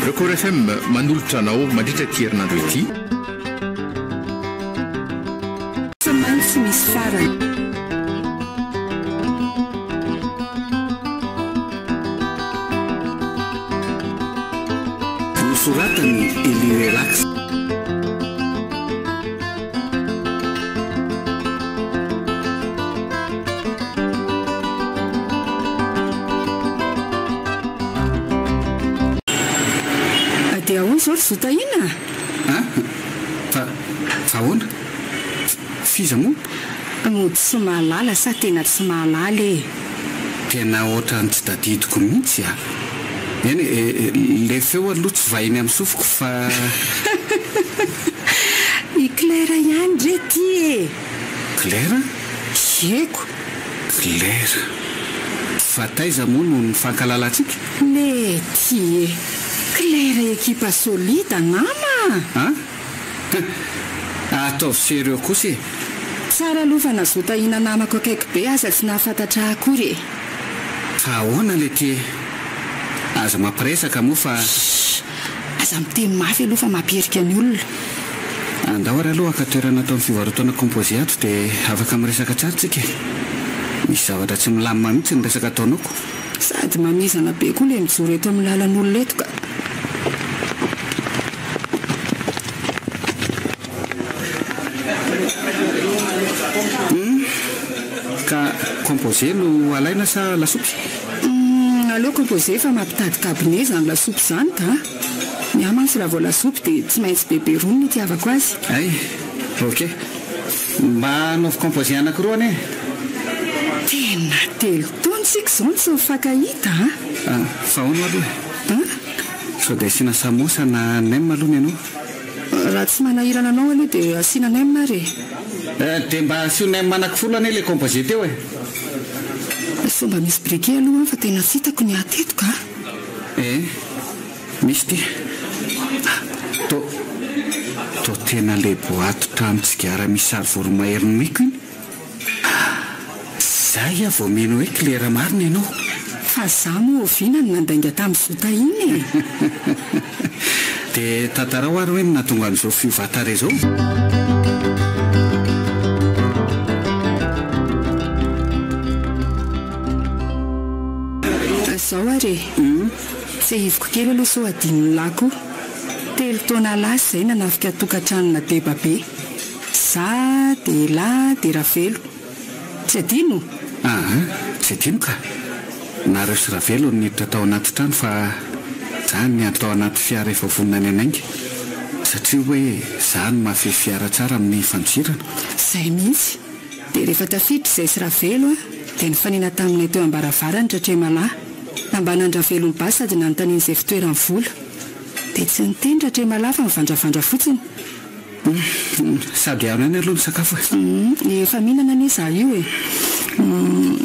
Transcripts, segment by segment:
Record FM manolotra anao mandritra ity herinandro ity. Tsy maintsy misy farany. Nosoratan'i Elie Relax. Dia ahoana izao ry Zo Tahiana a? An? Fa, fa ahoana? F'iza moa? Mody tsy mahalala sa tena tsy mahalala e? Tena ohatran'ny tsy tadidiko mihitsy a! Eny e, le feo aloha tsy vahiny amin'ny sofiko fa. I Claire ihany re ty e! Claire? Heko! Claire. Fa taiza moa no nifankalalantsika? Lety e! Claire ekipa solida nama a! An? Ataovy sérieux kosa e! Tsara aloha fa nazoa tahiana namako akaiky be aza tsy nahafantatra ahy akory e! Fa ahoana lety e? Aza mampiresaka moa fa. Shh! Aza miteny mafy aloha fa mampiherika ny olona. Andao ary aloha haka toerana ato amin'ny fivarotana composé ato dia afaka miresaka tsara tsika e! Misy zavatra tsy milamina mihitsy ny resaka ataonao ko! Sady mamizana be koa ilay mijoro eto amin'ny lalan'olona eto ka! Hum! Ka composé no alaina sa lasopy? Hum! Aleo composé fa mampitady cabinet izany lasopy izany ka! Ny ahy mantsy raha vao lasopy dia tsy maintsy bebe rony no itiavako azy. Hay! Ok. Mba anaovy composé anakiroa anie e! Tena telo taona isika izao no tsy nifankahita a! Ah, fa ahoana aloha e? An? Sao dia asiana samosa na nem aloha ny anao? Raha tsy manahirana anao aloha dia asiana nem ary e! Eh, dia mba asio nem anakifolo anie ilay composé teo e! Sao mba misy briquet aloha an fa tena tsy hitako ny ahy teto ka! Eh! Misy ity. To, to tena le boaty tranon-tsigara misy sary voromahery nomeko iny. Zay aho vao mino hoe Claire marina ianao. Fa za moa oviana no nandainga tamin'i Zota iny e? Dia tantarao ary hoe ny nahatonga an'izao fiovà-tarehy izao. Zao ary e. Tsehiviko kely aloha sao adinon'i lahy koa. Telo taona lasa izay nanafika tokantranona deba be. Za dia elah dia Ravelo. Tsy adino? Aa, tsy adino ka. Nareo sy Ravelo no niditra tao anaty trano fa za niandry tao anaty fiara efa vonona ny hanainga. Satria hoe za no mahafehy fiara tsara amin'ny fandosirana. Zay mihitsy. Dia rehefa tafiditra izay sy Ravelo dia nifanena taminay teo am-baravarany Ratremalahy. Nambanan-dRavelo ny basy sady nanontaniany izay fitoeran'ny vola. Dia tsy niteny Ratremalahy fa nivandravandra fotsiny. Humm, sady ahona ihany aloha ny sakafo e. Humm, efa mihinana anie izaho io e. Humm,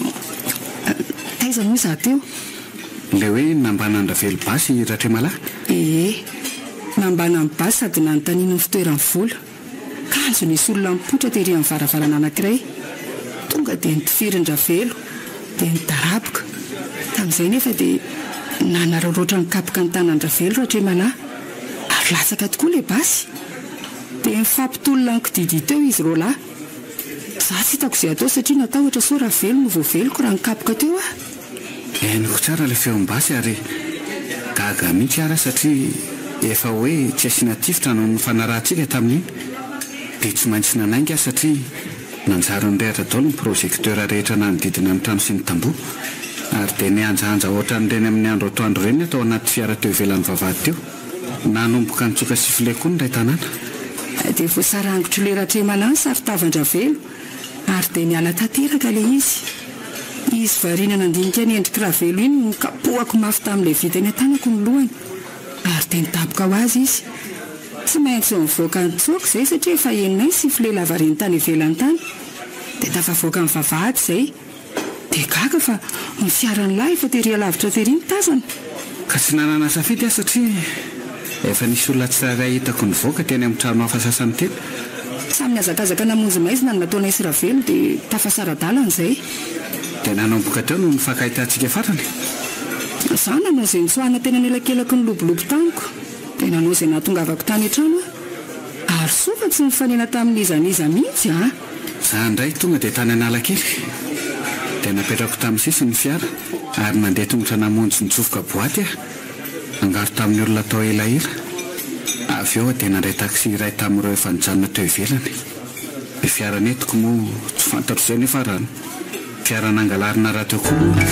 taiza moa izaho teo? Ilay hoe nambanan-dRavelo basy i Ratremalahy? Ee, nambanany basy sady nanontaniany ny fitoeran'ny vola. Kanjo nisy olona nipoitra tery amin'ny varavarana anankiray. Tonga dia notifirin-dRavelo, dia nidaraboka. Tamin'izay nefa dia nanararaotra nikapoka ny tanan-dRavelo Ratremalahy, ary latsaka tokoa ilay basy. Dia nifampitolona nikididia teo izy roalahy. Izaho tsy hitako izay atao satria natahotra sao Ravelo no voaveliko raha nikapoka teo aho. Henoko tsara ilay feom-basy ary gaga mihitsy ary aho satria efa hoe tsy asiana tifitra no nifanarahantsika tamin'iny. Dia tsy maintsy nanainga aho satria nanjary nirehatra daholo ny projecteur rehetra nanodidina ny trano sy ny tamboho. Ary dia nihanjahanja ohatran'ireny amin'ny andro atoandro ireny aho tao anaty fiara teo ivelan'ny vavahady teo. Nanomboka nitsoka sifflet koa ny iray tanàna. Dia voasarangotr'i le Ratremalahy ny saron-tavan-dRavelo ary dia niala tanteraka ilay izy. Izy variana nandinika ny endrik'i Ravelo iny no nokapohako mafy tamin'ilay vy teny an-tanako ny lohany ary dia nidaboka ho azy izy. Tsy maintsy nivoaka nitsoaka izay satria efa henonay ny sifflet lavareny tany ivelany tany. Dia tafavoaka ny vavahady izay. Dia gaga fa ny fiaran'lah efa tery alavitra tery no tazana. Ka tsy nanana safidy aho satria efa nisy olona tsirairay hitako nivoaka teny amin'ny trano hafa sasany teny. Samy nihazakazaka namonjy maizina ny nataonay sy Ravelo dia tafasara-dalana izay. Dia nanomboka teo no nifankahitantsika farany. Izaho nanao izay nitsoahana teny anelakelaky ny lobolobo tamiko. nanao izay nahatongavako tany an-trano aho. Ary soa fa tsy nifanena tamin'iza n'iza mihitsy an! Za indray tonga dia tany Analakely. Dia napetrako tamin'ny sisiny ny fiara ary nandeha tongotra namonjy nitsofoka boaty aho. Nangaro tamin'ny olona tao elaela. Avy eo aho dia nandray taxi iray tamin'ireo efa nijanona teo ivelany. Ny fiara nentiko moa tsy fantatro izay nefa raha fiara nangalarina rahateo koa moa.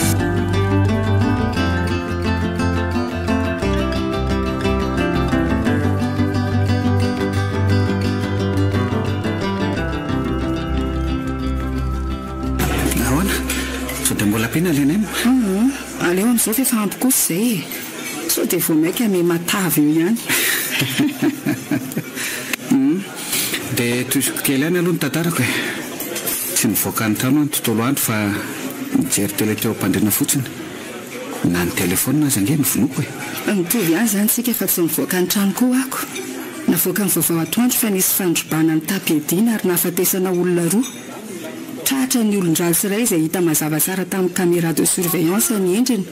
Ahoana? Sao dia mbola ampiana ilay nem? Hum, aleo amin'izao fa efa ampy kosa izay e! Sao dia vao mainka miha-matavy eo ihany. Hum. Dia tohiziko kely ihany aloha ny tantarako e. Tsy nivoaka ny trano aho ny tontolo andro fa nijery tele teo am-pandriana fotsiny. Na ny telefaonina aza ange novonoiko e. Mitovy ihany izany tsika fa tsy nivoaka ny trano koa ako. Navoaka ny vaovao atoandro fa nisy fandrobana nitam-piadiana ary nahafatesana olona roa. Tratra ny olon-dratsy iray izay hita mazava tsara tamin'ny caméra de surveillance ny endriny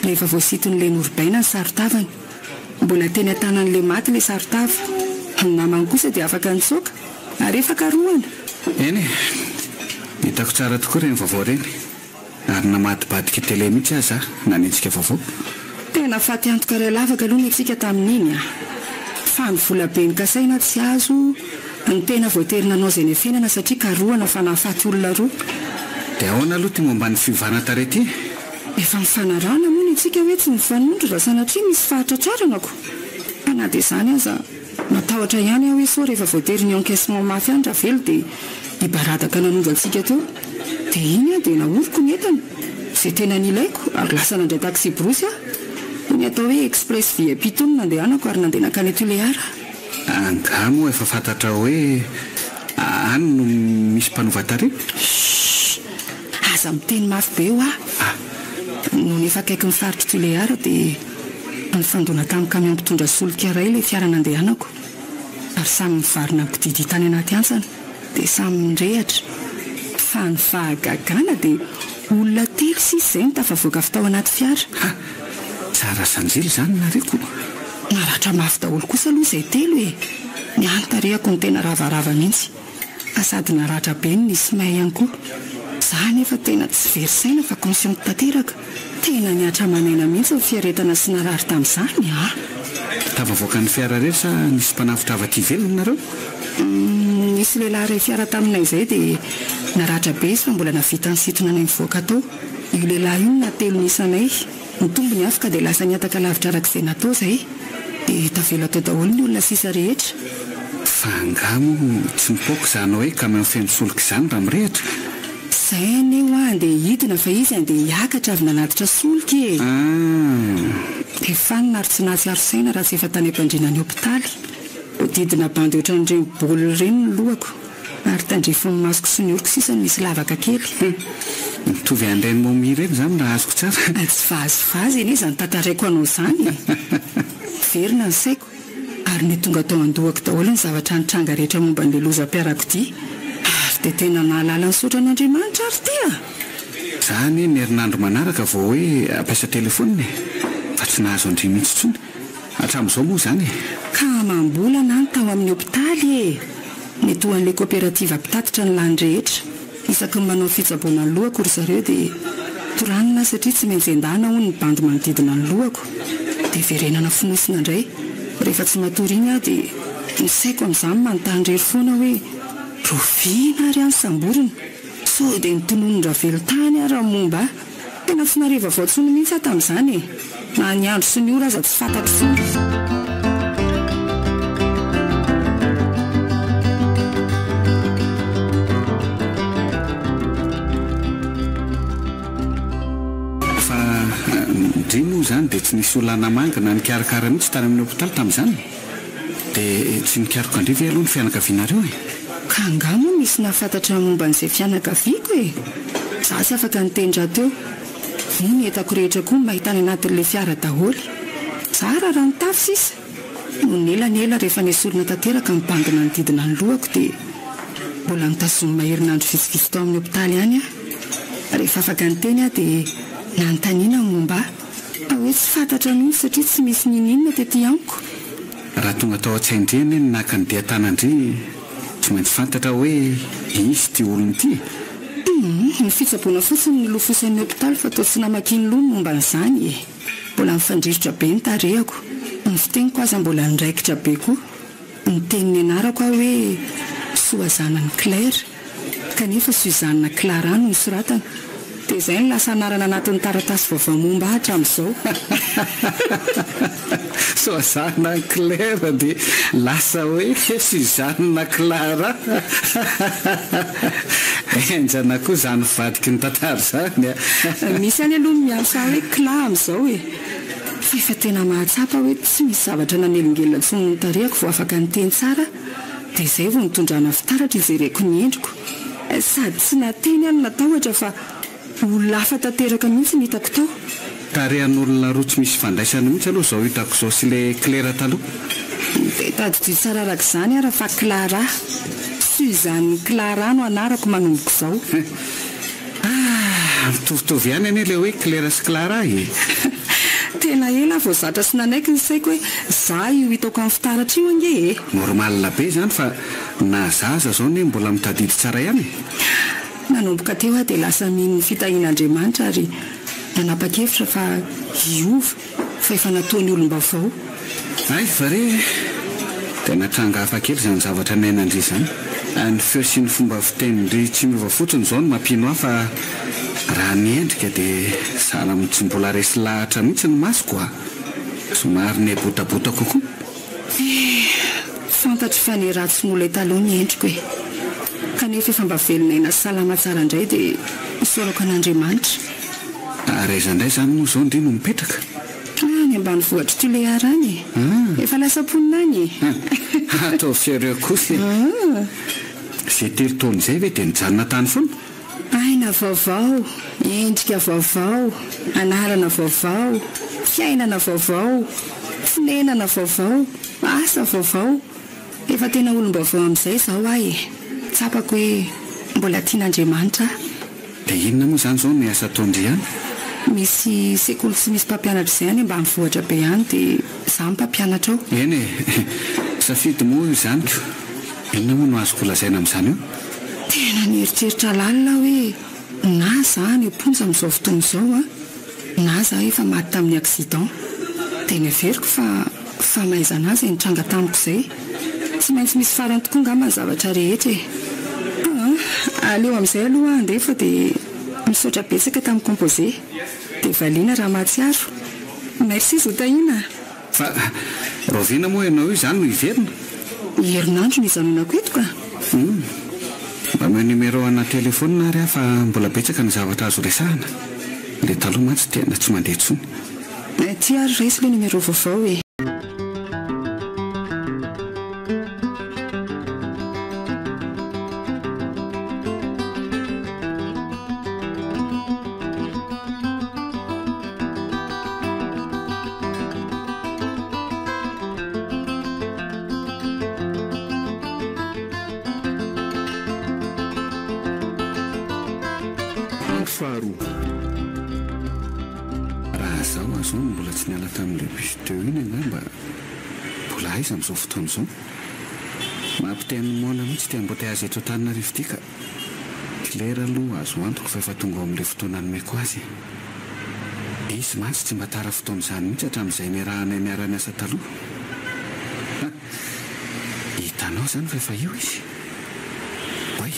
rehefa voasinton'ilay norobaina ny saron-tavany. Mbola teny an-tanan'ilay maty ilay saron-tava. Ny namany kosa dia afaka nitsoaka ary efa karohana. Eny e! Hitako tsara tokoa ireny vaovao ireny. Ary namadibadika télé mihitsy aza aho nanenjika vaovao. Tena faty antoka iray lavaka aloha ny antsika tamin'iny a! Fa ny vola be nokasaina tsy azo, ny tena voatery nanao izay niafenana satria karohana fa nahafaty olona roa. Dia ahoana aloha ity momba ny fiovana tarehy ity? Efa nifanarahana moa ny antsika hoe tsy mifanondro raha sanatria misy fahatratrarana ko! Fa na dia izany aza, matahotra ihany aho hoe sao rehefa voatery ny encaissement mafy any Ravelo dia hibaradaka nanondro antsika teo. Dia iny aho dia nahoriko ny entana, izay tena nilaiko, ary lasa nandray taxi-brousse aho. Ny atao hoe express VIP itony no nandehanako ary nandeha nankany Tuléar. Angaha moa efa fantatrao hoe any no misy mpanova tarehy? Chut! Aza miteny mafy be hoa! Nony efa akaiky ny faritr'i Tuléar dia nifandona tamin'ny camion mpitondra solika iray ilay fiara nandehanako ary samy nivarina nikididia tany anaty hantsana dia samy nirehatra. Fa ny fahagagana dia olona telo sisa izay no tafavoaka avy tao anaty fiara. Ha! Tsara sanjily izany nareo ko! Naratra mafy daholo kosa aloha izay telo e! Ny ahy ny tarehiko no tena ravarava mihitsy. Fa sady naratra be no nisy may ihany koa. Za anefa tena tsy very saina fa consciente tanteraka. Tena nihatra aman'aina mihitsy ny fiaretana sy narary tamin'izany a! Tafavoaka ny fiara irery sa nisy mpanavotra avy aty ivelany nareo? Humm, nisy lehilahy iray fiara taminay izay dia naratra be izy fa mbola nahavita nisintona anay nivoaka tao. Io lehilahy io no nahatelony isanay. Nitombo ny afo ka dia lasa nihataka lavitra araka izay natao izay. Dia tavela tao daholo ny olona sisa rehetra. Fa angaha moa tsy mipoaka izany hoe camion feno solika izany raha mirehitra? Izay anie hoa andeha hidina fa izy andeha hiakatra avy nanatitra solika e! Ah! Dia fanina ary tsy nahatsiaro saina raha tsy efa tany am-pandriana ny hopitaly. Voadidina bandy ohatran'ireny baolina ireny ny lohako. Ary tandrifin'ny masoko sy ny oroko sisa no misy lavaka kely. Hum! Mitovy an'ireny momie ireny izany raha azoko tsara. Tsy vazivazy anie izany tantaraiko anao izany e! Niverina ny saiko ary ny tonga tao an-dohako daholo ny zavatra nitranga rehetra momba an'ilay lozam-piarakodia. Ary dia tena nahalala nisaotra an'Andriamanitra ary ity a! Za anie ny herinandro manaraka vao hoe hampiasa telephone e! Fa tsy nahazo an-dry mihitsy intsony. Hatramin'izao moa izany e! Ka amam-bolana any tao amin'ny hopitaly e! Netohan'ilay koperativa mpitatitra ny lany rehetra. Isaky ny manao fitsaboana ny lohako ry zareo dia toranina aho satria tsy maintsy endahana hono ny bandy manodidina ny lohako. Dia verenana fonosina indray. Rehefa tsy matory iny aho dia ny saiko amin'izany manontany irery foana hoe roviana ary aho no samborina? Sao dia notononin-dRavelo tany ary ny momba ahy? Tena tsy nahare vaovao intsony mihitsy aho tamin'izany e! Na ny andro sy ny ora aza tsy fantatro intsony. Fa ndry moa izany dia tsy nisy olona namangy na nikarakara mihitsy tany amin'ny hopitaly tamin'izany? Dia tsy nikaroka an-dry ve aloha ny fianakavianareo e? Ka angaha moa misy nahafantatra momba an'izay fianakaviako e? Za tsy afaka niteny rahateo. Moa ny entako rehetra koa may tany anatin'ilay fiara daholo. Zara raha nitafy sisa. Nony ela ny ela rehefa nesorina tanteraka ny bandy nanodidina ny lohako dia mbola notazomina herinandro vitsivitsy tao amin'ny hopitaly ihany aho. Rehefa afaka niteny aho dia nanontaniana ny momba ahy. Fa hoe tsy fantatra mihitsy satria tsy misy n'inon'inona tety amiko. Raha tonga tao an-tsain-dry anie ny naka ny dian-tanan-dry, tsy maintsy fantatra hoe izy ity olona ity e! Humm, ny fitsaboana fotsiny no lofosan'ny hopitaly fa toa tsy namakiany loha ny momba an'izany e! Mbola nifandrirotra be ny tarehako, ny fiteniko aza mbola niraikitra be koa. Niteny ny anarako aho hoe Soazanan'i Claire, kanefa Suzanne Clara no nosoratana. Dia izay no lasa anarana anatin'ny taratasy vaovao momba ahy hatramin'izao. Soazanan'i Claire dia lasa hoe Suzanne Clara. Henjana koa izany fivadiky ny tantara izany a! Misy ihany aloha ny miantso ahy hoe Cla amin'izao e! Fa efa tena mahatsapa hoe tsy misy zavatra nanelingelina intsony ny tarehiko vao afaka niteny tsara dia izay vao nitondrana fitaratra hijereko ny endriko. Sady tsy nateny aho no natahotra fa olona hafa tanteraka mihitsy no hitako tao. Tarehan'olona roa tsy misy ifandraisany mihitsy aloha izao hitako izao sy ilay Claire taloha. Dia tadidio tsara araka izany ara fa Clara. Suzanne Clara no anarako manomboka izao. Ah! Mitovitovy ihany anie ilay hoe Claire sy Clara e! Tena ela aho vao zatra sy nanaiky ny saiko hoe za io hitako amin'ny fitaratra io ange e! Normal be izany fa na za aza zao anie mbola mitadidy tsara ihany e! Nanomboka teo aho dia lasa mino ny fitahian'Andriamanitra ary nanapa-kevitra fa hiova fa efa nataony olom-baovao. Hay va re! Tena tranga hafa kely izany zavatra niainan-dry izany. Ny feo sy ny fomba fitenin-dry tsy miova fotsiny izao no mampino ahy fa raha ny endrika dia sahala amin'ny tsy mbola resy lahatra mihitsy ny masoko a! Somary niebotabota kokoa. Eh! Fantatro fa niratsy molay taloha ny endriko e! Kanefa efa mba velon'aina sy salama tsara indray dia isaorako an'Andriamanitra. Ary aiza indray izany moa izao ndry no mipetraka? Any ambanivohitr'i Tuléar any e! Efa lasa mponina any e! Ataovy sérieux kosa e! Izay telo taona izay ve dia nijanona tany foana? Aina vaovao, endrika vaovao, anarana vaovao, fiainana vaovao, fonenana vaovao, asa vaovao. Efa tena olom-baovao amin'izay izao aho e! Tsapako hoe mbola tian'Andriamanitra aho. Dia inona moa izany izao ny asa ataon-dry any? Misy sekoly tsy misy mpampianatra izay any ambanivohitra be any dia izaho no mpampianatra ao. Eny e! Safidy moa izany ko! Inona moa no azoko lazaina amin'izany eo? Tena nieritreritra lalina aho hoe na za any am-ponja amin'izao fotoana izao an, na za efa maty tamin'ny accident. Dia neveriko fa famaizana ahy izay nitranga tamiko izay. Tsy maintsy misy farany tokoa angamba ny zavatra rehetra e. Aa, aleo amin'izay aloha aho handeha fa dia misaotra betsaka tamin'ny composé. Dia valiana raha mahatsiaro. Merci Zo Tahiana a! Fa rahoviana moa ianao io izany no hiverina? Herinandro no hijanonako eto ka! Hum. Mba omeo numéro ana téléphone ary aho fa mbola betsaka ny zavatra azo resahana. Ilay taloha mantsy tena tsy mandeha intsony. Ity ary raiso ilay numéro vaovao e! Andro faharoa. Raha zaho aza no mbola tsy niala tamin'ilay bus teo iny angamba mbola aiza amin'izao fotoana izao? Mampiteny moana mihitsy ity embouteillage eto Antananarivo ity ka. Claire aloha azo antoka fa efa tonga ao amin'ilay fotoana nomeko azy e. Izy mantsy tsy mba tara fotoana izany mihitsy hatramin'izay niarahanay niara-niasa taloha. Ha! Hitanao izany fa efa eo izy? Oay!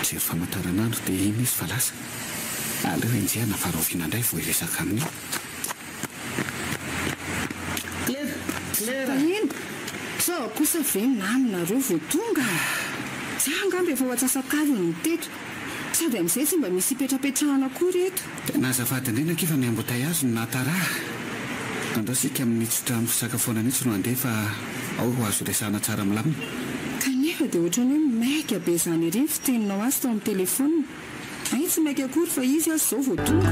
Mijery famantaranandro dia iny izy fa lasa. Aleo enjehina fa rahoviana indray vao hiresaka aminy. Claire! Claire! Ino? Sao kosa ve mamy nareo vao tonga? Za angamba efa ho atsasak'alina no teto. Sady amin'izay tsy mba misy ipetrapetrahana akory eto. Tena azafady indrindra akia fa ny embouteillage no nahatara ahy. Andao isika amin'ny tsy trano fisakafoanana itsy no handeha fa ao ho azo resahana tsara milamina. Kanefa dia ohatran'ny hoe maika be izany ery ny fiteninao azy tao amin'ny telefaonina. Hay tsy maika akory fa izy aza izao vao tonga.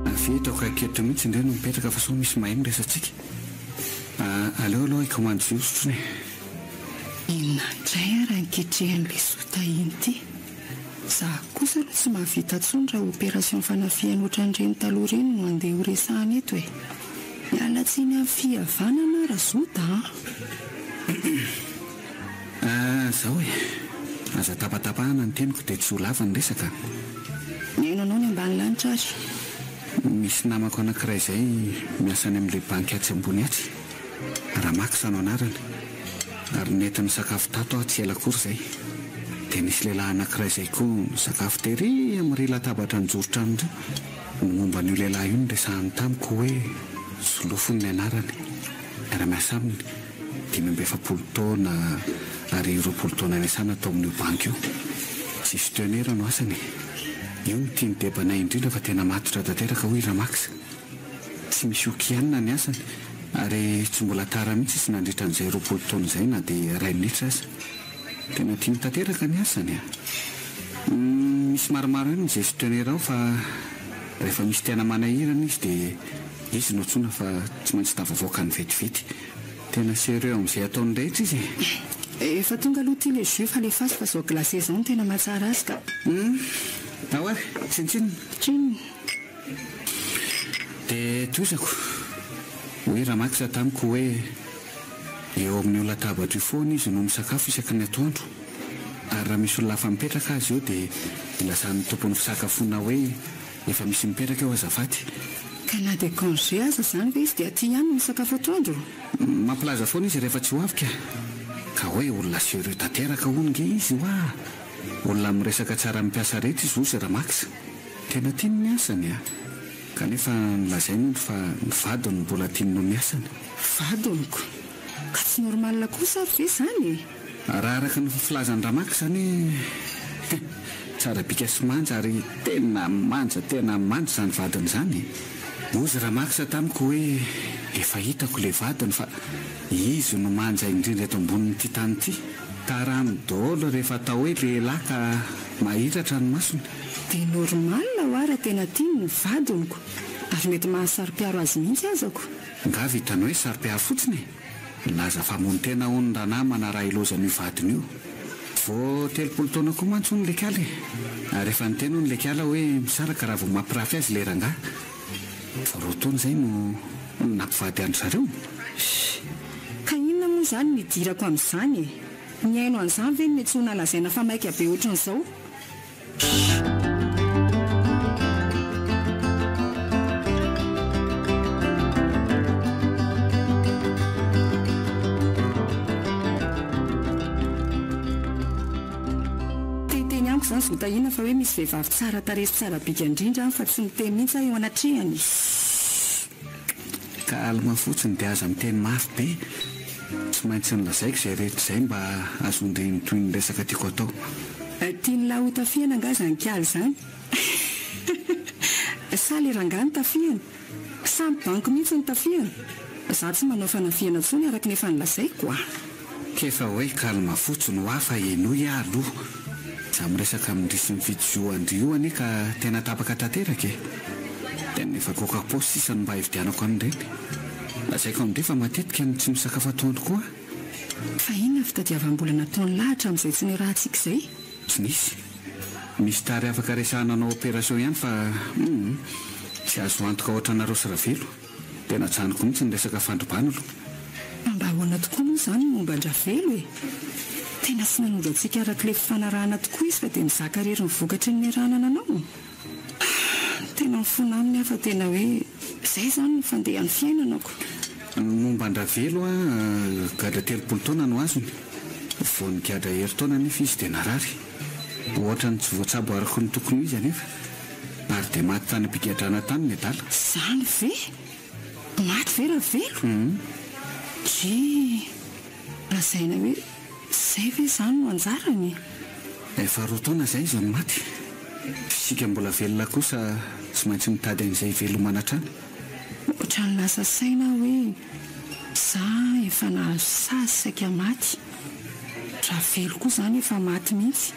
Avia eto akaiky eto mihitsy indray no mipetraka fa sao misy maheno resatsika. Aleo aloha hikaomandy jus fotsiny e. Inona indray ary ny ketrehan'ilay Zotahiana ity? Za kosa aloha tsy mahavita intsony raha opération fanafihana ohatran'ireny taloha ireny no andeha ho resahana eto e! Miala tsiny amin'ny fihavanana Razota a! Ah, zao e! Aza tapatapahana ny teniko dia tsy ho lava ny resaka. Mihaino anao ny ambany lanitra ary. Misy namako anankiray izay miasa any amin'ilay banky atsy ambony atsy. Ramax no anarany. Ary nentiny nisakafo tato aho tsy ela akory izay. Dia nisy lehilahy anankiray izay koa nisakafo tery amin'irỳ latabatra nijoro-trano irỳ. Ny momba an'io lehilahy io no resahany tamiko hoe Solofo ny anarany. Miara-miasa aminy. 45 taona ary 20 taona niasana tao amin'io banky io. Gestionnaire no asany e. Io no tian'i Debanay indrindra fa tena matotra tanteraka hoy Ramax. Tsy misy ho kianina ny asany ary tsy mbola tara mihitsy izy nandritra an'izay 20 taona izay na dia iray minitra aza. Tena tiany tanteraka ny asany a! Misy maromaro ihany ny gestionnaire ao fa rehefa misy tena manahirana izy dia izy no antsoina fa tsy maintsy tafavoakany vetivety. Tena sérieux amin'izay ataony rehetra izy e! Efa tonga aloha ity le jus fa alefaso fa zao glacé zao no tena mahatsara azy ka. Hum! Ao ary, tsinontsinona. Tsinona. Dia tohizako. Hoy Ramax tamiko hoe eo amin'io latabatra io foana izy no misakafo isaky ny atoandro. Ary raha misy olona hafa mipetraka aza eo dia ilazan'ny tompon'ny fisakafoana hoe efa misy mipetraka eo azafady. Ka na dia congé aza izany ve izy dia aty ihany no misakafo atoandro? Mampilaza foana izy rehefa tsy ho avy ka. Ka hoe olona sérieux tanteraka hono nge izy hoa. Olona miresaka tsara amin'ny mpiasa rehetra izy hozy Ramax. Tena tiany ny asany a! Kanefa nolazainy hono fa ny vadiny no mbola tiany noho ny asany. Vadiny ko! Ka tsy normal kosa ary ve izany e? Raha araka ny filazan'i Ramax izany he! Tsara bika sy manja ary tena manja tena manja izany vadiny izany e! Hozy Ramax tamiko hoe efa hitako ilay vadiny fa izy no manja indrindra eto ambonin'ity tany ity. Tarany daholo rehefa atao hoe lehilahy ka mahiratra ny masony. Dia normal hoa raha tena tiany ny vadiny ko! Ary mety maha-saro-piaro azy mihitsy aza ko! Nga vitany hoe saro-piaro fotsiny e! Nilaza famonon-tena hono ranamana raha ilaozan'io vadiny io. Vao 30 taona koa mantsy hono lekala e! Ary efa niteny hono lekala hoe misaraka raha vao mampirafy azy ilay rangahy. Vao roa taona izay no nampivady an-dry zareo. Sh! Ka inona moa izany no idirako amin'izany e? Nihaino an'izany ve no niantsoana lazaina fa maika be ohatran'izao? Te hiteny amiko izany Zotahiana fa hoe misy vehivavy tsara tarehy sy tsara bika indrindra any fa tsy miteny mihitsy aho eo anatrehany. Sssss. Calme fotsiny dia aza miteny mafy be. Tsy maintsy nolazaiko izay rehetra izay mba hahazoan-dry ny tohin'ny resaka tiako atao. Tian'lah ho tafihana angaha izany kialy izany? Sa le rangahy no tafihana? Sa ny banky mihitsy no tafihana? Za tsy manao fanafihana intsony araka ny efa nolazaiko a! K'efa hoe calme fotsiny hoa fa henoy aho aloha. Za miresaka amin-dry sy mividy jus an-dry io anie ka tena tapaka tanteraka e! Tena efa coca paosy sisa no mba hividianako an'ireny. Lazaiko amin-dry fa matetika no tsy misakafo atoandro koa aho. Fa inona fitadiavam-bola nataon'lah hatramin'izay tsy niarahantsika izay? Tsy nisy. Misy tary afaka resahana hanao opération ihany fa humm tsy azo antoka ohatranareo sy Ravelo. Tena ajanoko mihitsy ny resaka fandrobana aloha. Fa mba ahoana tokoa moa izany ny momba an-dRavelo e? Tena tsy nanondro antsika araka ilay fifanarahana tokoa izy fa dia mizaka irery ny vokatry ny niarahana nanao? Tena mifona aminy aho fa tena hoe izay izany no fandehan'ny fiainanako. Ny momba an-dRavelo a, gadra 30 taona no azony. Vao nigadra herintaona anefa izy dia narary. Ohatran'ny tsy voatsabo araka ny tokony ho izy anefa. Ary dia maty tany am-pigadrana tany ny adala. Izany ve? Maty ve Ravelo? Drii! Lazaina hoe izay ve izany no anjarany? Efa roa taona izay izy no maty. Isika mbola velona kosa tsy maintsy mitady an'izay hivelomana hatrany. Ohatran'ny lasa saina aho hoe za efa nahazo sazy saika maty. Ravelo koa izany efa maty mihitsy.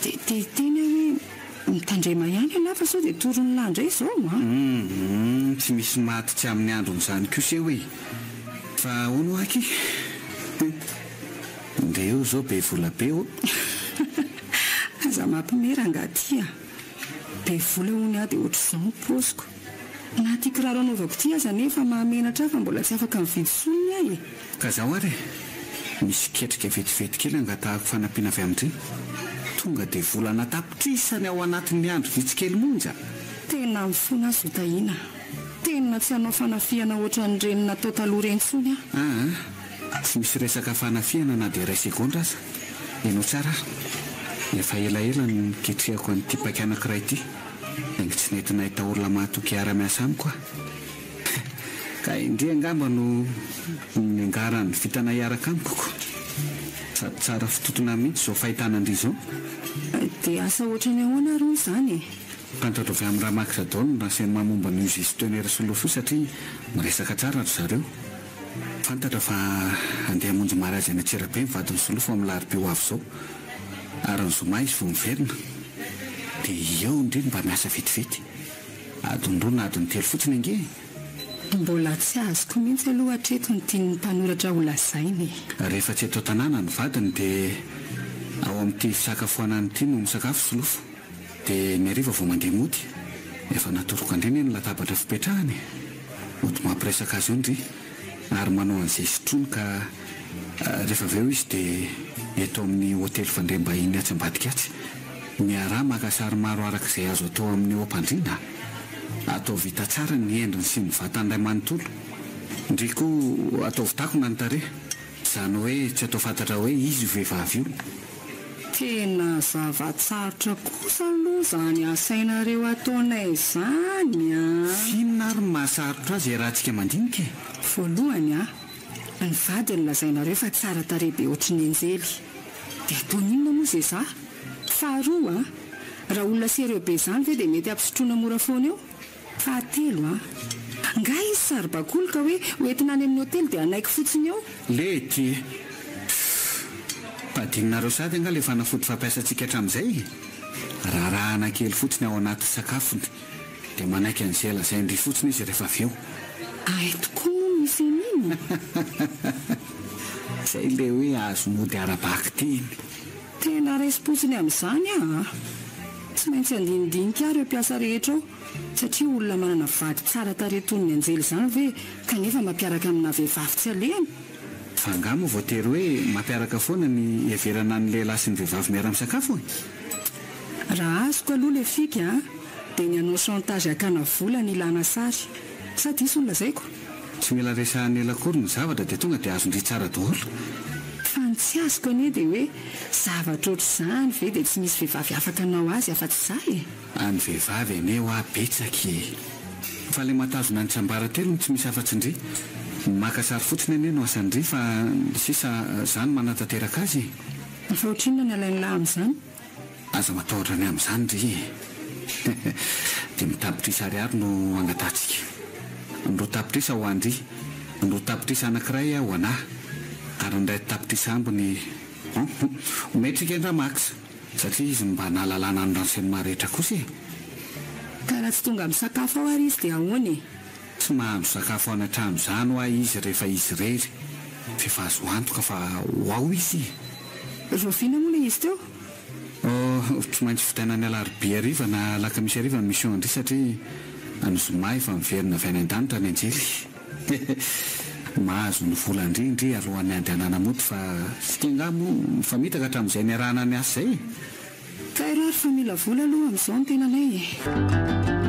Dia te hiteny aho hoe mitandrema ihany ialahy fa sao dia toron'lah indray izao an! Humm, tsy misy maty tsy amin'ny androny izany kosa eo e! Fa ahoana hoa aky? Hum. Ndry io zao be vola be ô! Aza mampime rangaha ty a! Be vola hono aho dia ohatr'izao ny paoziko. Na ty kiraro anaovako ty aza anefa mahamenatra ahy fa mbola tsy afaka mividy solony aho e! Ka zao ary e! Misy ketrika vetivety kely angatahako fanampiana avy amin-dry. Tonga dia vola ana-tapitrisany ao anatin'ny andro vitsy kely monja! Tena mifona aho Zotahiana. Tena tsy hanao fanafihana ohatran'ireny natao taloha ireny intsony aho. Aa! Tsy misy resaka fanafihana na dia iray segondra aza. Henoy tsara aho. Efa elaela no niketrehako an'ity paika anankiray ity, saingy tsy nety nahita olona mahatoky hiara-miasa amiko aho. Ka indry angamba no niangaran'ny vintana hiaraka amiko ko. Sady tsara fitontona mihitsy izao fahitana an-dry izao. Dia asa ohatran'ny ahoana ary hono izany e? Fantatro avy amin'i Ramax daholo ny renseignement momba an'io gestionnaire solofo io satria miresaka tsara ry zareo. Fantatra fa handeha hamonjy mariazy any Antsirabe ny vadin'i Solofo amin'ny larobia ho avy izao. Ary ny zoma izy vao miverina. Dia eo ndry no mba miasa vetivety. Adiny roa na adiny telo fotsiny ange e! Mbola tsy azoko mihitsy aloha hatreto ny tian'ny mpanoratra ho lazaina e! Rehefa tsy eto an-tanàna ny vadiny dia ao amin'ity fisakafoanana ity no misakafo Solofo. Dia ny hariva vao mandeha mody. Efa natoroko an-dry anie ny latabatra fipetrahana e! Mody mampiresaka azy eo ndry ary manao an'izay sotroiny ka rehefa avy eo izy dia eto amin'ny hotely fandriam-bahiny atsy ambadika atsy. Miaraha maka sary maro araka izay azo atao amin'ny eo am-pandriana a! Ataovy hita tsara ny endriny sy ny vatany iray manontolo. Ndry koa ataovy takona ny tarehy. Izany hoe tsy atao fantatra hoe izy io vehivavy io. Tena zava-tsarotra kosa aloha izany asainareo ataonay izany an! F'inona ary no mahasarotra azy iarahantsika mandinika e? Voalohany an, ny vadiny lazainareo fa tsara tarehy be ohatry ny anjely. Dia ataony inona moa izay za? Faharoa an, raha olona sérieux be izany ve dia mety hampisotroina mora foana eo? Fahatelo an! Nga izy saribakoly ka hoe ho entina any amin'ny hotely dia hanaiky fotsiny eo? Lety! Pfff! Tadidinareo sahady angaha ilay fanafody fampiasantsika hatramin'izay e? Rarahana kely fotsiny ao anaty sakafony dia manaiky an'izay lazain-dry fotsiny izy rehefa avy eo. Hay tokoa moa misy an'iny e! Izay ilay hoe azo mody ara-bakiteny. Tena raisim-potsiny amin'izany aho an! Tsy maintsy handinidinika ahy ireo mpiasa rehetra ao, satria olona manana vady tsara tarehy toy ny anjely izany ve kanefa mampiaraka amina vehivavy tsy alehany? Fa angaha moa voatery hoe mampiaraka foana ny hiheverana ny lehilahy sy ny vehivavy miara-misakafo e? Raha azoko aloha ilay fika an, dia ny hanao chantage hakana vola no ilana sary. Sa diso ny lazaiko? Tsy mila resahana ela akory ny zavatra dia tonga dia azon-dry tsara daholo. Fa ny tsy azoko anie dia hoe zavatra ohatr'izany ve dia tsy misy vehivavy afaka hanao azy afa-tsy za e? Any vehivavy anie hoa betsaka e! Fa le matazona ny tsiambaratelo no tsy misy afa-tsy ndry. Ny maka sary fotsiny anie no asan-dry fa ny sisa za no manatanteraka azy e! Fa ohatrinona ny alain'lah amin'izany? Aza matahotra ny amin'izany ry e! Dimy tapitrisa ariary no angatahantsika. Ny roa tapitrisa ho an-dry, ny roa tapitrisa anankiray ho anà, ary ny iray tapitrisa ambiny omentsika an-dRamax, satria izy no mba nahalalana ny renseignement rehetra kosa e! Ka raha tsy tonga misakafo ao ary izy dia ahoana e? Tsy mahandro sakafo any an-trano izany hoa izy rehefa izy irery, f'efa azo antoka fa ho ao izy e! Rahoviana moa ilay izy teo? Oh, tsy maintsy vitaina ny alarobia hariva na alakamisy hariva ny mission an-dry satria ny zoma efa miverina avy any an-danitra ny anjely. Mahazo ny volan-dry ndry alohan'ny handehanana mody fa isika angaha moa mifamitaka hatramin'izay niarahana niasa izay e! Tairo ary fa mila vola aloha amin'izao ny tenanay e!